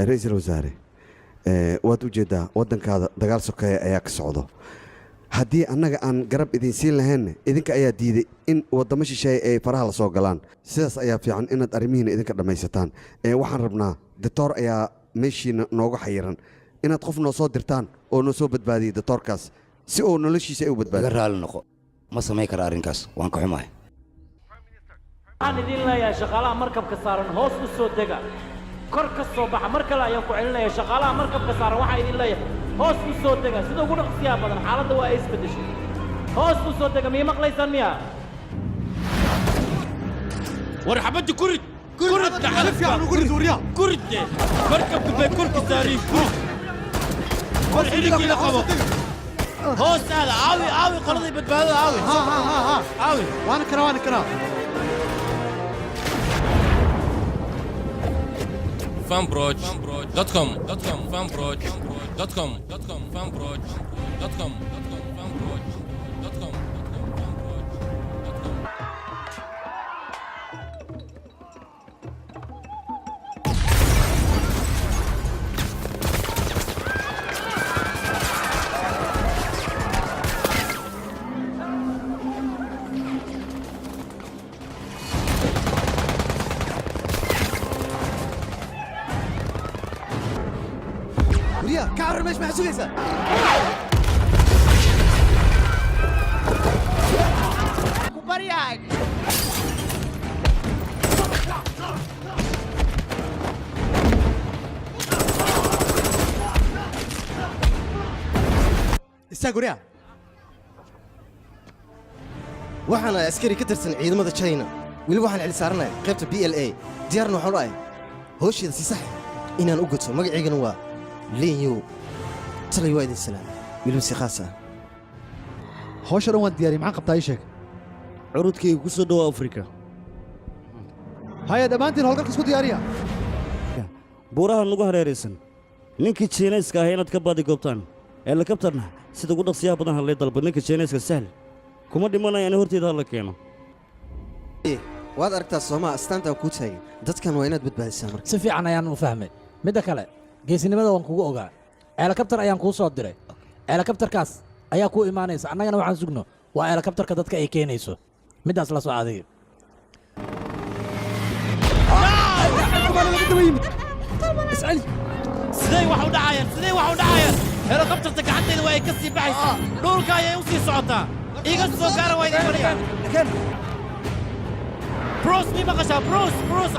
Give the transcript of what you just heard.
Ra-iisul wasaare, waad ujeeddaa waddankaada dagaal sokeeya ayaa ka socdo. Haddii annaga aan garab idin siin lahaynna, idinka ayaa diiday in waddamo shisheeye ay faraha la soo galaan. Sidaas ayaa fiican inaad arrimihiina idinka dhammaysataan. Waxaan rabnaa, doctor ayaa meeshiina nooga xayiran, inaad qof noo soo dirtaan oo noo soo badbaadiyay doctorkaas si uu noloshiisa ay u badbaado. Iga raali noqo, ma samayn kara arrinkaas, waan ka xumahay. Waxaan idin leeyahay, shaqaalaha markabka saaran, hoos u soo dega, kor ka soo baxa. Mar kale ayaan ku celinaya, shaqaalaha markabka saaran, waxaan idin leeyahay, hoos u soo dega sida ugu dhaqsiyaha badan. Xaaladda waa ay isbeddeshay. Hoos u soo dega, miyay maqlaysaan miya? War xabadda ku rid, ku rid, ku rid de. Markabka bay korka saariin, ku rid. War xidhiggii la qabo, hoos aada. Aawi, aawi qoladii badbaadada? Aawi, aawi? Waana kana, waana kana. fanproj.com .com fanproj.com .com fanproj.com .com fanproj.com fanproj.com. Wariyaa, ka carar meesha, maxaa sugaysaa? Ku baryahay. Istaag, wariyaa. Waxaan ahay askari ka tirsan ciidamada China. Weliba waxaan xil saaranahay qaybta PLA. Diyaarna waxaan u ahay howsheeda si sax inaan u guto. Magacaygana waa Linyu. Talay, waa idin salaam, weliba si khaas ah. Hawsha dhan waan diyaariyey, maxaan qabtaa? Ii sheeg. Curudkayga, ku soo dhowo Afrika. Haya, dhammaantiin howlgalka isku diyaariya. Buuraha nagu hareeraysan ninkii Jiinayska ah inaad ka baadi goobtaan. Helikabtarna sida ugu dhaqsiyaha badan hadlay dalba. Ninka Jiinayska sahl kuma dhimanaya, in horteeda hala keeno. Waad aragtaa soomaa astaantaan kuu taagan? Dadkan waa inaad badbaadisaa marka. Si fiican ayaan u fahmay. Midda kale, geesinimada waan kugu ogaa. Helikabtar ayaan kuu soo diray, helikabtarkaas ayaa kuu imaanaysa. Annagana waxaan sugno waa helikabtarka dadka ay keenayso. Middaas la soo adiga. Isceli. Sidee wax u dhacayaan? Sidee wax u dhacayaan? Helikobtarta gacantayda waa ay ka sii baxaysaa, dhulka ayay u sii socotaa. Iga soo gaara, waa idin baryaa. Bruce, mii maqashaa? Bruce, Bruce.